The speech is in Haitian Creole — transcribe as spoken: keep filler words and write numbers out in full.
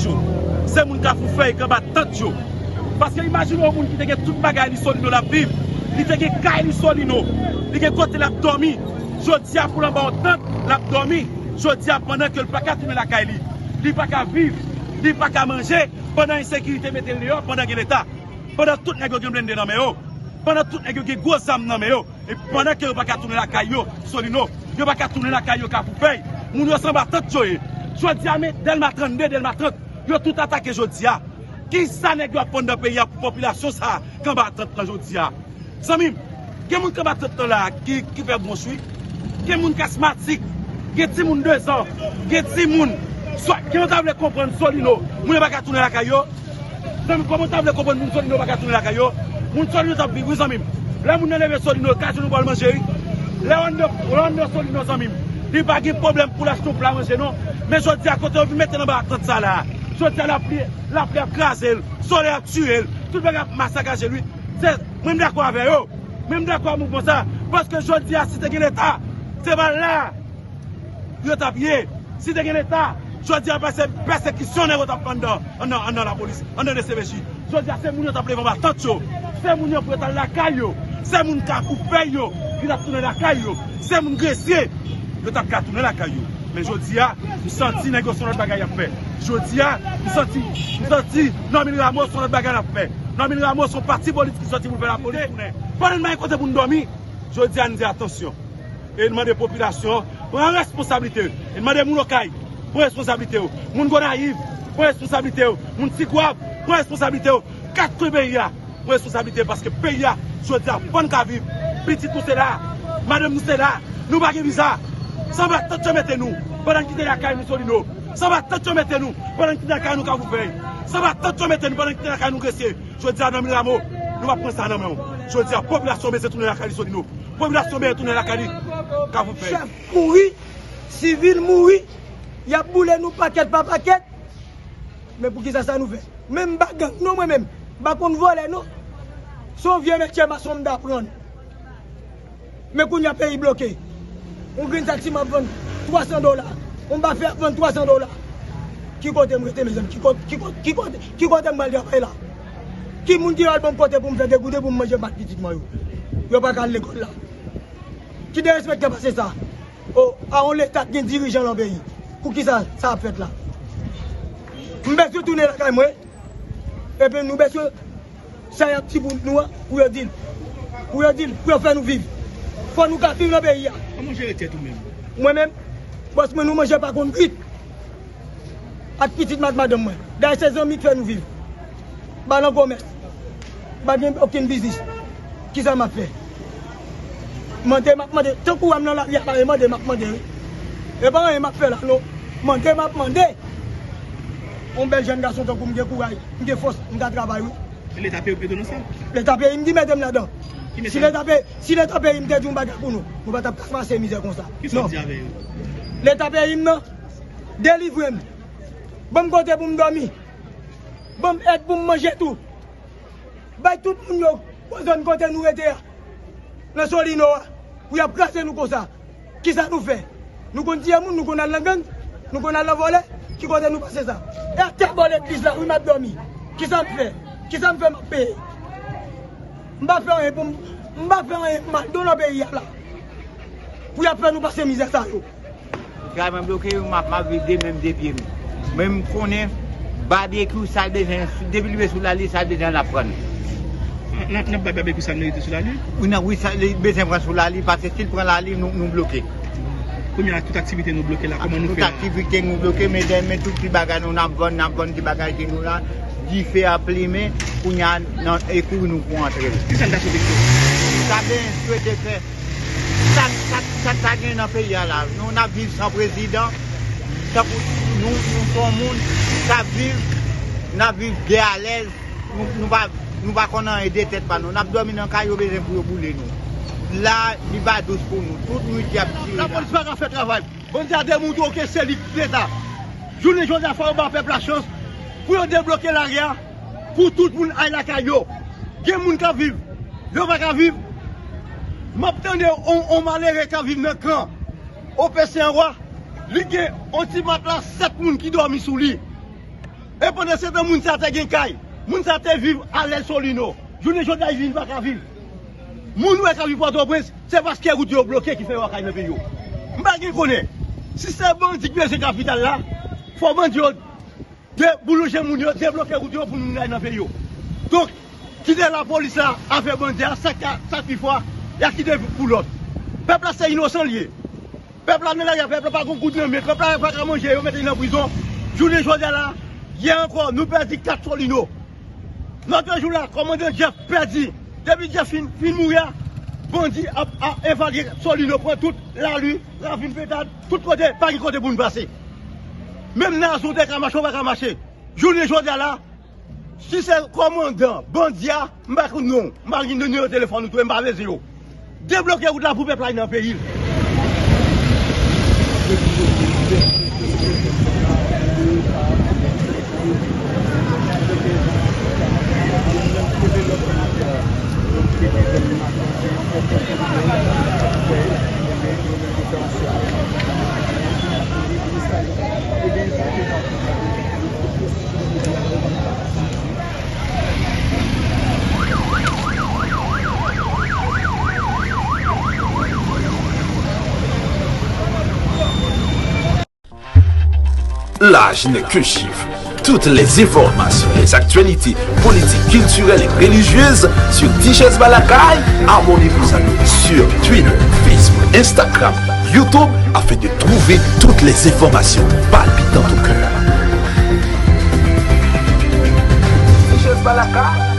yo. Se moun Kafou Fèy k anba tant yo. Paske imajine yon moun ki te gen tout bagay li Solino l ap viv. Li te gen kay li Solino. Li gen kote l ap dòmi. Jodi a pou l anba yon tant, l ap dòmi. Jodi a pandan ke l pa ka tounen lakay li. Li pa ka viv. Li pa ka manje. Pandan ensekirite mete l deyò, pandan gen Leta. Pandan tout nèg yo gen blende nan men yo. Pandan tout nèg yo gen gwo zam nan men yo. E pandan ke yo pa ka tounen lakay yo, Solino, yo pa ka tounen lakay yo Kafou Fèy, moun yo se anba tant yo ye. Jodi a, men Dèlma trannde, Dèlma trant, yo tout atake jodi a. Kisa nèg yo ap vann nan peyi a pou popilasyon sa a k anba tant lan jodi a? Zanmi m, gen moun k anba tant lan la a ki, ki fè bwonch wi. Gen moun k asmatik, gen timoun de zan, gen timoun. Swa, gen moun ta vle konprann Solino, moun yo pa ka tounen lakay yo. Zanmi, kòman w ta vle konprann moun Solino pa ka tounen lakay yo? Moun Solino t ap viv, wi, zanmi m. Lè moun nan leve Solino, kajou nou ba l manje, wi. Lè w anndan, lè w anndan Solino, zanmi m, li pa gen pwoblèm pou l achte yon pla manje, non. Men jodi a, kote yo vin mete l anba tant sa la a, jodi a, lapli, lapli ap kraze l, solèy ap tiye l, tout bagay ap masakaje l, wi. Se, mwen, m dakò avè yo. Mwen, m dakò ak mouvman sa a. Paske jodi a, si te gen Leta, se pa la a yo t ap ye. Si te gen Leta, jodi a pèse-, pèsekisyon nèg yo t ap fè anndan, anndan, anndan lapolis, anndan D C P J. Jodi a se moun yo t ap leve anba tant yo. Se moun yo pou yo t al lakay yo. Se moun Kafou Fèy yo ki t ap tounen lakay yo. Se moun Gresye yo t ap ka tounen lakay yo. Men jodi a, m santi nèg yo se yon lòt bagay y ap fè. Jodi a, m santi, m santi Normil Rameau se yon lòt bagay l ap fè. Normil Rameau se yon pati politik ki sòti pou l fè lapolis tounen. Pandan n pa gen kote pou n dòmi, jodi a n di atansyon. E n mande popilasyon an pran responsablite yo. E n mande moun Okay, pran responsablite yo. Moun Gonayiv, pran responsablite yo. Moun Tigwav, pran responsablite yo. Kat kwen peyi a, pran responsablite paske peyi a, jodi a, fò n ka viv. Pitit nou se la, madanm nou se la, nou pa gen viza. Se anba tant yo mete nou, pandan n kite lakay nou Solino. Se anba tant yo mete nou, pandan n kite lakay nou Kafou Fèy. Se anba tant yo mete nou, pandan n kite lakay nou Gresye. Jodi a, Normil Rameau, nou p ap pran sa nan men w. Jodi a, popilasyon bezwen tounen lakay li Solino. Popilasyon bezwen tounen lakay li Kafou Fèy. Chèf mouri, sivil mouri, y ap boule nou pakèt pa pakèt. Men poukisa sa nou fè? Men m pa gang non mwen menm, m pa konn vòlè non. Se yon vye metye mason m t aprann. Men kounye a peyi bloke. Yon grenn sak siman ap vann twa san dola. Yon bafe ap vann twa san dola. Ki kote m rete, mezanmi? Ki kote, ki kote, ki kote, ki kote m pral travay la? Ki moun ki al ban m kote pou m fè degoute pou m manje mat pitit mwen yo? Yo pa ka al lekòl la. Ki derespektan pase sa? O, a yon leta k gen dirijan nan peyi. Poukisa sa ap fèt la? M bezwen tounen lakay mwen. Epi nou bezwen sa y ap di pou nou an, pou yo di l. Pou yo di l, pou yo fè nou viv. Fò nou ka viv nan peyi a. Kòman w jere tèt ou menm? Mwen menm, bòs mwen, nou manje pa konn kwit. Ak pitit m ak madanm mwen. Dayè se zanmi k fè nou viv. M pa nan komès. M pa gen okenn biznis. Kisa m ap fè? Mande m ap mande. Tankou a m nan lari a, pa e mande m ap mande wi. E pa anyen m ap fè la non. Mande m ap mande. Yon bèl jèn gason tankou m gen kouraj, m gen fòs, m ka travay wi. Men Leta peyi w ki mete w nan sa? Leta peyi m ki mete m ladan. Ki mete w? Si Leta peyi, si Leta peyi m te di yon bagay pou nou, nou pa t ap ka pase mizè konsa. Kisa w di avè yo? Leta peyi m nan, delivre m. Ban m kote pou m dòmi. Ban m èd pou m manje tou. Bay tout moun yo, zòn kote nou rete a, nan Solino a, pou y ap kraze nou konsa. Kisa nou fè? Nou konn tiye moun, nou konn al nan gang, nou konn al nan vòlè. Ki kote nou pase sa? E atè bò legliz la wi m ap dòmi. Kisa m fè? Kisa m fè m ap peye? M pa fè anyen pou m, m pa fè anyen pou m al don nan peyi a la. Pou y ap fè nou pase mizè sa yo. Kay mwen bloke, m ap, m ap viv de men m, de pye m. Men m konnen Babekyou sa l bezwen, depi l rive sou lali, sa l bezwen l ap pran. N ap, n ap bay Babekyou sa l merite sou lali? Wi, n ap, wi, sa li bezwen pran sou lali, paske si l pran lali, nou, nou bloke. Kounye a, tout aktivite nou bloke la, kòman nou fè la? Tout aktivite nou bloke, men, men tout ti bagay nou, n ap vann, n ap vann ti bagay ke nou la, dife ap limen, kounye a, nan, e kouri nou pou antre. Kisa n ta swete fè? Sa ben swete fè. Sa, sa, sa, sa gen nan peyi a la? Nou, n ap viv san prezidan. Tankou nou, nou se yon moun k ap viv, n ap viv byen alèz. Nou, nou pa, nou pa konn anyen de tèt pa nou. N ap dòmi nan kay, yo bezwen pou yo boule nou. La, li pa dous pou nou. Tout nwit y ap tire la. Lapolis pa ka fè travay. Bandi a demontre w ke se li k Leta. Jounen jodi a, fò yo ba pèp la chans pou yo debloke lari a, pou tout moun al lakay yo. Gen moun k ap viv, yo pa ka viv. M ap tande on, on malere k ap viv nan kan O P C anwa, li gen on ti matla sèt moun ki dòmi sou li. E pandan se tan, moun sa te gen kay. Moun sa te viv alèz Solino. Jounen jodi a, li vin pa ka viv. Moun ou wè k ap viv Pòtoprens, se paske wout yo bloke ki fè yo pa ka al nan peyi yo. M pa gen konnen. Si se bandi k bezwen kapital la, fò bandi yo deboulonje moun yo, debloke wout yo pou moun al nan peyi yo. Donk, kite lapolis la a fè bandi a, sa k, sa k pi fò a, y a kite pou lòt. Pèp la se inosan l ye. Pèp la nan lari a, pèp la pa gon goud nan men, pèp la pa ka manje, yo mete li nan prizon. Jounen jodi a la, yè ankò, nou pèdi kat Solino. Lòt jou la, kòmandan Jeff pèdi. Depi Jeff fin, fin mouri a, bandi ap, ap evalye Solino, pran tout lari, ravin Petad, tout kote, pa gen kote pou nou pase. Menm Nazon te ka mache, ou pa ka mache. Jounen jodi a la, si se kòmandan bandi a, m pa konn non, m pa gen nimewo telefòn ou tou, m pa bezwen yo. Debloke wout la pou pèp la al nan peyi l. L'âge n'est qu'un chiffre. Toutes les informations, les actualités politiques, culturelles et religieuses sur Tichèz Balakay. Abonnez-vous à nous sur Twitter, Facebook, Instagram, YouTube afin de trouver toutes les informations palpitantes au cœur. Tichèz Balakay.